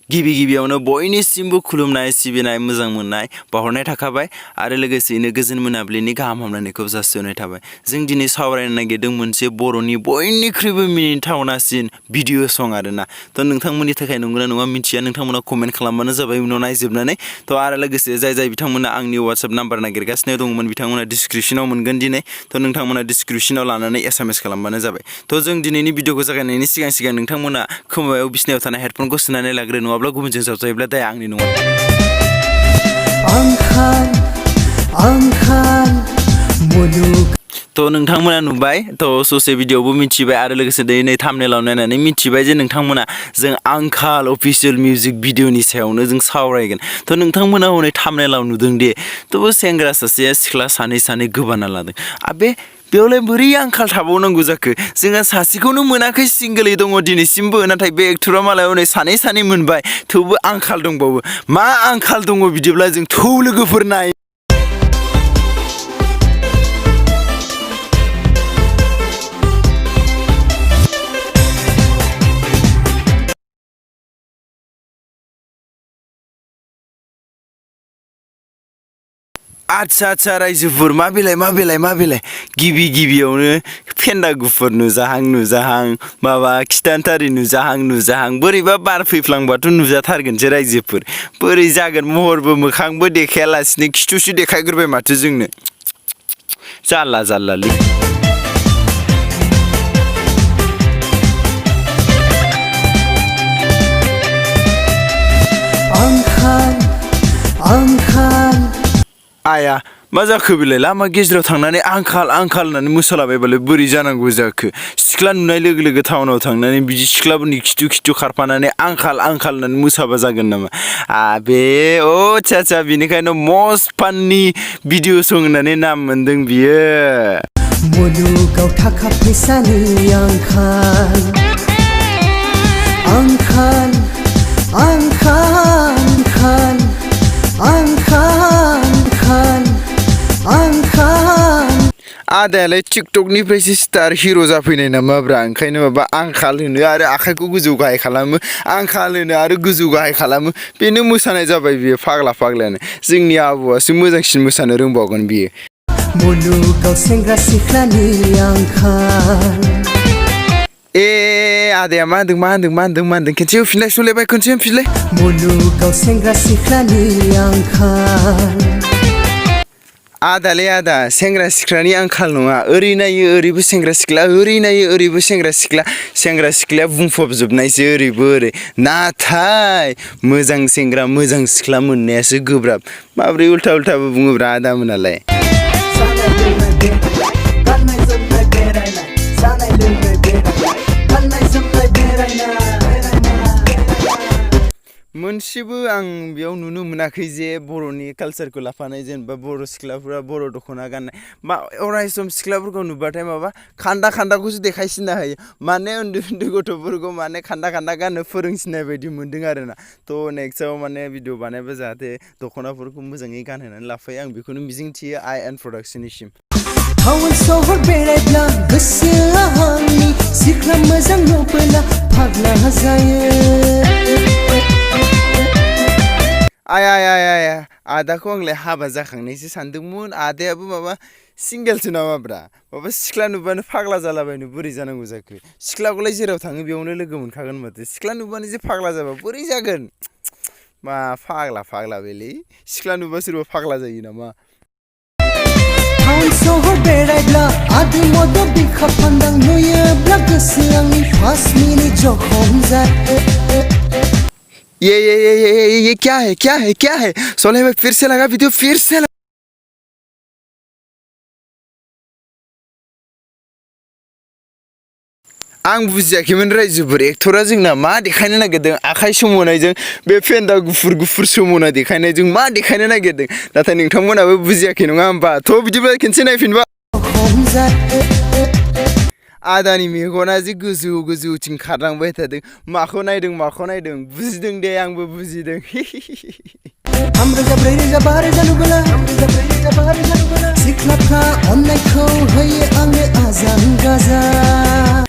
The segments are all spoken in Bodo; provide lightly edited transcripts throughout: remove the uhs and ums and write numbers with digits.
गिबि गिबियावनो बयनिसिमबो खुलुमनाय सिबिनाय मोजां मोननाय बावहरनाय थाखाबाय आरो लोगोसेयैनो गोजोन मोनाबिलिनि गाहाम हामलायनायखौ जासिहरनाय थाबाय जों दिनै सावरायनो नागिरदों मोनसे बर'नि बयनिख्रुइबो मिनिथावनासिन भिडिअ सं आरोना थ' नोंथांमोननि थाखाय नंगौना नङा मिथिया नोंथांमोना कमेन्ट खालामबानो जाबाय उनाव नायजोबनानै थ' आरो लोगोसे जाय बिथांमोना आंनि WhatsApp नाम्बार नागिरगासिनो दंमोन बिथांमोना डिसक्रिपसनाव मोनगोन दिनै थ' नोंथांमोना डिसक्रिपसनाव लानानै SMS खालामबानो जाबाय थ' जों दिनैनि भिडिअखौ जागायनायनि सिगां नोंथांमोना खोमायाव बिसिनायाव थानाय हेडफनखौ सोनानै लाग्रो नङाब्ला गुबुनजों जावजायोब्ला दाया आंनि नङा आंखाल मुलुग थ' नोंथांमोना नुबाय थ' ससे भिडिअबो मिथिबाय आरो लोगोसे दिनै थाम्बनेलाव नायनानै मिथिबाय जे नोंथांमोना जों आंखाल अफिसियेल मिउजिक भिडिअनि सायावनो जों सावरायगोन थ' नोंथांमोना हनै थाम्बनेलाव नुदों दे थ' सेंग्रा सासे सिख्ला सानै गोबाना लादों आबे बेयावलाय बोरै आंखाल थाबावनांगौ जाखो जोंहा सासेखौनो मोनाखै सिंगोलै दङ दिनैसिमबो नाथाय बे एक्टरा मालाय हनै सानै मोनबाय थेवबो आंखाल दंबावो मा आंखाल दङ बिदिब्ला जों थौ लोगोफोर नाय आच्छा रायजोफोर मा बेलाय गिबियावनो फेन्दा गुफुर नुजाहां माबा खिथानथारि नुजाहां बोरैबा बार फैफ्लांबाथ' नुजाथारगोनसो रायजोफोर बोरै जागोन महरबो मोखांबो देखायालासिनो खिथुसो देखायग्रोबाय माथो जोंनो जारलालै आंखाल आया मा जाखो बेलाय लामा गेजेराव थांनानै आंखाल होननानै मोसालाबायबालाय बोरै जानांगौ जाखो सिख्ला नुनाय लोगो टाउनाव थांनानै बिदि सिख्लाफोरनि खिथु खारफानानै आंखाल होननानै मोसाबा जागोन नामा आबे आच्छा बेनिखायनो मस्ट फाननि भिडिअ सं होननानै नाम मोनदों बियो मुलुगाव थाखा फैसानि आंखाल आदायालाय टिकटकनिफ्रायसो स्टार हिर' जाफैनाय नामाब्रा ओंखायनो माबा आंखाल होनो आरो आखाइखौ गोजौ गाहाय खालामो आंखाल होनो आरो गोजौ गाहाय खालामो बेनो मोसानाय जाबाय बियो फाग्लायानो जोंनि आबौआसो मोजांसिन मोसानो रोंबावगोन बियो मुलुगाव सेंग्रा सिख्लानि आंखाल आदाया मा होनदों खेनसे होफिनलाय सलायबाय खनसे होफिनलाय मुलुगाव सेंग्रा सिख्लानि आंखाल आदा सेंग्रा सिख्लानि आंखाल नङा ओरै नायो ओरैबो सेंग्रा सिख्ला ओरै नायो ओरैबो सेंग्रा सिख्लाया बुंफबजोबनायसो ओरैबो ओरै नाथाय मोजां सेंग्रा मोजां सिख्ला मोननायासो गोब्राब माब्रै उल्थाबो बुङोब्रा आदामोनालाय मोनसेबो आं बेयाव नुनो मोनाखै जे बर'नि कालसारखौ लाफानाय जेनेबा बर' सिख्लाफोरा बर' दख'ना गाननाय मा अरायसम सिख्लाफोरखौ नुबाथाय माबा खान्दाखौसो देखायसिनना होयो माने उन्दै गथ'फोरखौ माने खान्दा गाननो फोरोंसिननाय बायदि मोन्दों आरोना थ' नेक्स्टआव माने भिडिअ बानायबा जाहाथे दख'नाफोरखौ मोजाङै गानहोनानै लाफायो आं बेखौनो मिजिंथियो IN प्रडाक्शननिसिम टाउन सहर बेरायब्ला गोसोआ आंनि सिख्ला मोजां नुबोला फाग्ला जायो आया आदाखौ आंलाय हाबा जाखांनायसो सानदोंमोन आदायाबो माबा सिंगेलसो नामाब्रा माबा सिख्ला नुबानो फाग्ला जालाबायनो बोरै जानांगौ जाखो सिख्लाखौलाय जेराव थाङो बेयावनो लोगो मोनखागोन माथो सिख्ला नुबानो जे फाग्ला जाबा बोरै जागोन मा फाग्ला बेलै सिख्ला नुबा सोरबा फाग्ला जायो नामा टाउन सहर बेरायब्ला आदि मद बिखा फान्दां नुयोब्ला गोसो आंनि फार्स्ट मिनिट जखम जायो ये क्या है सोले भाई फिर से लगा वीडियो फिर से आं बुजियाखैमोन रायजोफोर एक्टरा जोंना मा देखायनो नागिरदों आखाइ सोमावनायजों बे फेन्दा गुफुर सोमावना देखायनायजों मा देखायनो नागिरदों नाथाय नोंथांमोनाबो बुजियाखै नङा होमबा थ' बिदिब्ला खेनसे नायफिनबा आदानि मेगना जे गोजौथिं खारलांबाय थादों माखौ नायदों बुजिदों दे आंबो बुजिदों सिख्लाफ्रा अननायखौ होयो आंनो आजां गाजां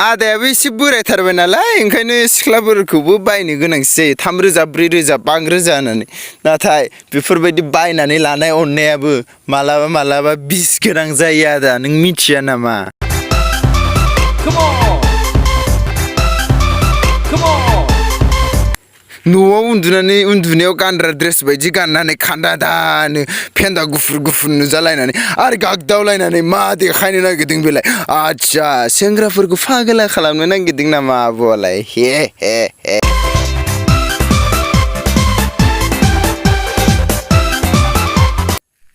आदायाबो एसे बोरायथारबाय नालाय ओंखायनो सिख्लाफोरखौबो बायनो गोनांथि जायो 3,000 4,000 5,000 होननानै नाथाय बेफोरबायदि बायनानै लानाय अननायाबो मालाबा बिस गोनां जायो आदा नों मिथिया नामा न'आव उन्दुनायाव गानग्रा ड्रेस बायदि गाननानै खान्दा दानो फेन्दा गुफुर नुजालायनानै आरो गागदावलायनानै मा देखायनो नागिरदों बेलाय आच्छा सेंग्राफोरखौ फागोला खालामनो नागिरदों नामा आब'आलाय हे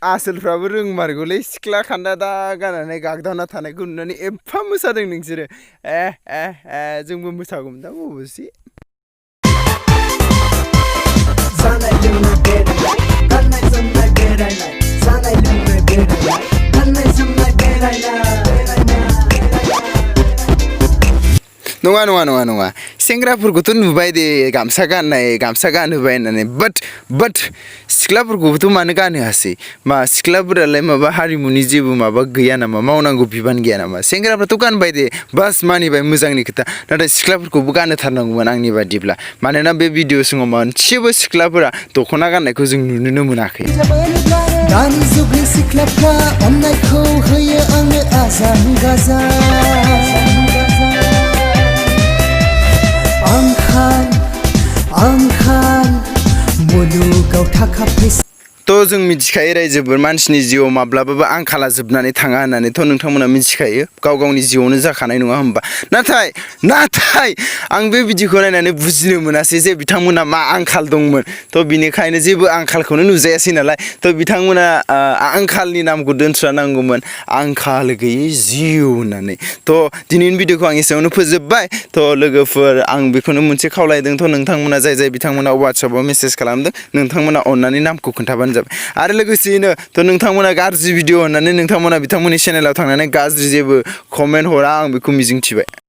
आसोलफ्राबो रोंमारगौलै सिख्ला खान्दा दा गाननानै गागदावना थानायखौ नुनानै एफा मोसादों नोंसोरो जोंबो मोसागौमोन दा अब'से जानाय लोंनाय बेरायनाय गाननाय जोमनाय बेरायनाय जानाय लोंनाय बेरायनाय गाननाय जोमनाय बेरायनाय नङा सेंग्राफोरखौथ' नुबाय दे गामसा गानहोबाय होननानै बाट सिख्लाफोरखौबोथ' मानो गानहोआसै मा सिख्लाफोरालाय माबा हारिमुनि जेबो माबा गैया नामा मावनांगौ बिबान गैया नामा सेंग्राफ्राथ' गानबाय दे बास मानिबाय मोजांनि खोथा नाथाय सिख्लाफोरखौबो गानहोथारनांगौमोन आंनि बादिब्ला मानोना बे भिडिअ समाव मोनसेबो सिख्लाफोरा दख'ना गाननायखौ जों नुनोनो मोनाखै दानि जुगनि सिख्लाफ्रा अननायखौ होयो आंनो आजां गाजां आंखाल मुलुगाव थाखा फैसा थ' जों मिथिखायो रायजोफोर मानसिनि जिउआव माब्लाबाबो आंखाला जोबनानै थाङा होननानैथ' नोंथांमोना मिथिखायो गावनि जिउआवनो जाखानाय नङा होमबा नाथाय आं बे भिडिअखौ नायनानै बुजिनो मोनासै जे बिथांमोना मा आंखाल दंमोन थ' बिनिखायनो जेबो आंखालखौनो नुजायासै नालाय थ' बिथांमोना आंखालनि नामखौ दोनस्रानांगौमोन आंखाल गैयै जिउ होननानै थ' दिनैनि भिडिअखौ आं एसेयावनो फोजोबबाय थ' लोगोफोर आं बेखौनो मोनसे खावलायदों थ' नोंथांमोना जाय बिथांमोना वाट्सएपआव मेसेज खालामदों नोंथांमोना अननानै नामखौ खोन्थाबानो जाबाय आरो लोगोसेयैनो थ' नोंथांमोना गाज्रि भिडिअ होननानै नोंथांमोना बिथांमोननि चेनेलाव थांनानै गाज्रि जेबो कमेन्ट हरा आं बेखौ मिजिंथिबाय